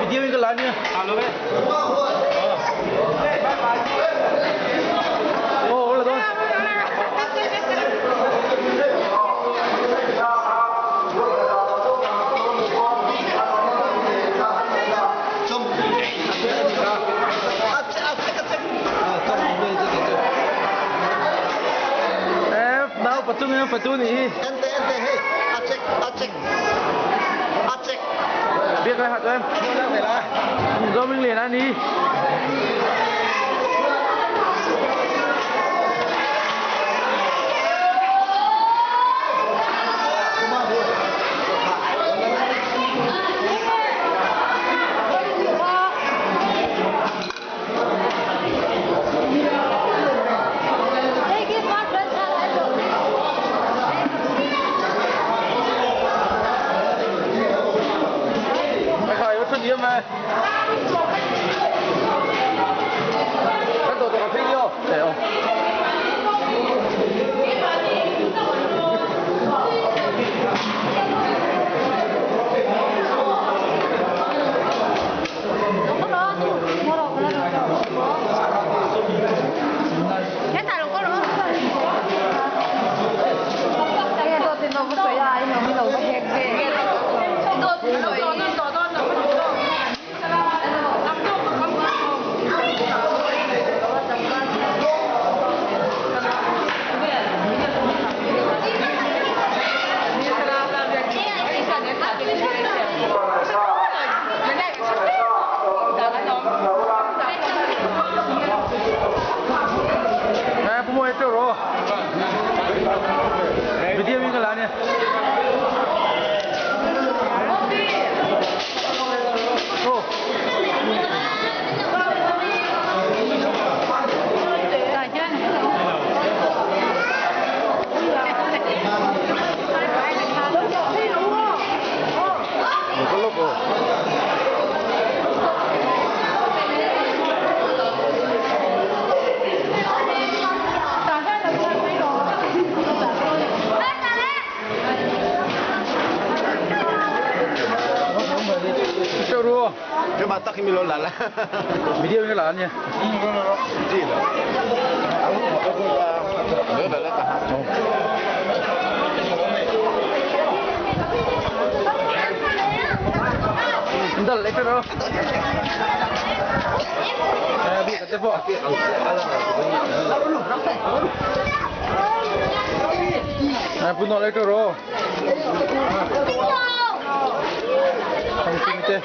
Video in ka la nia. Oh, la dawn. Nau patung in patu nih hi. Ente ente hei a check a check a check. Biak lai hat em. Zomin lian ani.来，不摸这肉。Video in ka la nia. Oh. Video in ka la nia. Dal le pero. Eh, bi ka te po. Eh, puno le pero. Không xin te.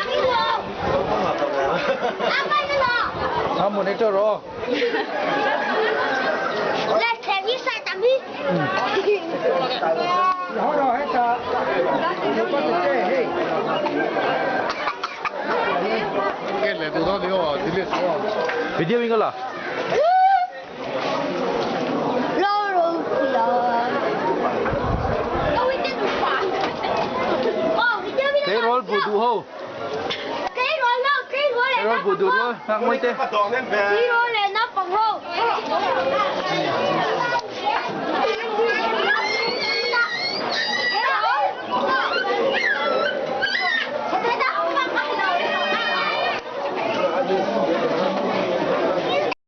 Không muốn pero. Video in ka la. Thế rồi bù đủ hô. Thế rồi bù đủ rồi, ngạc môi tê.